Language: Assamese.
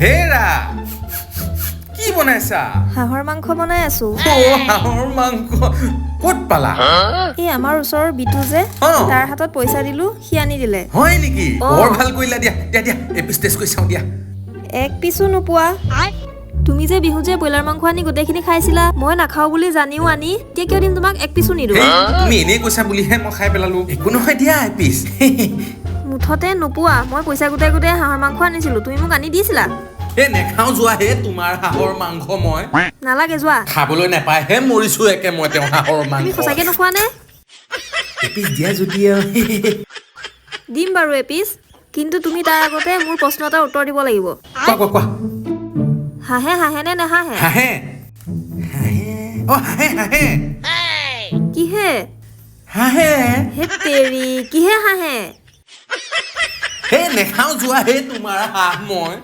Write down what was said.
হেৰা, কি বনাইছা? হাঁহৰ মাংস বনাই আছো। অ, হাঁহৰ মাংস ক'ত পালা? এই আমাৰ ওচৰৰ বিটু যে, তাৰ হাতত পইচা দিলো, সি আনি দিলে। হয় নেকি? অ। বৰ ভাল কৰিলা দিয়া। দিয়া দিয়া, এপিচ টেষ্ট কৰি চাওঁ দিয়া। এক পিচো নোপোৱা। তুমি যে বিহুত যে ব্ৰইলাৰ মাংস আনি গোটেইখিনি খাইছিলা, মই নাখাওঁ বুলি জানিও আনি, এতিয়া কিয় দিম তোমাক? এক পিচো নিদো। হেই, তুমি এনেই কৈছা বুলিহে মই খাই পেলালো। একো নহয় দিয়া, এপিচ। মুঠতে নোপোৱা। মই পইচা গোটাই গোটাই হাঁহৰ মাংস আনিছিলো, তুমি মোক আনি দিছিলা? এই নেখাওঁ যোৱা হে তোমাৰ হাঁহৰ মাংস মই। নালাগে, যোৱা। খাবলৈ নাপায়হে মৰিছো একে মই তেওঁ হাঁহৰ তুমি মাংস। সঁচাকে নোখোৱা নে? এপিচ দিয়া যদি আৰু। দিম বাৰু এপিচ, কিন্তু তুমি তাৰ আগতে মোৰ প্ৰশ্ন এটাৰ উত্তৰ দিব লাগিব। কোৱা কোৱা কোৱা। হাঁহে হাঁহে নে নাহাঁহে? হাঁহে হাঁহে, অ, হাঁহে হাঁহে। কিহে? হাঁহে। হে তেৰি, কিহে হাঁহে? হে, নেখাওঁ যোৱা হে তোমাৰ হাঁহ মই।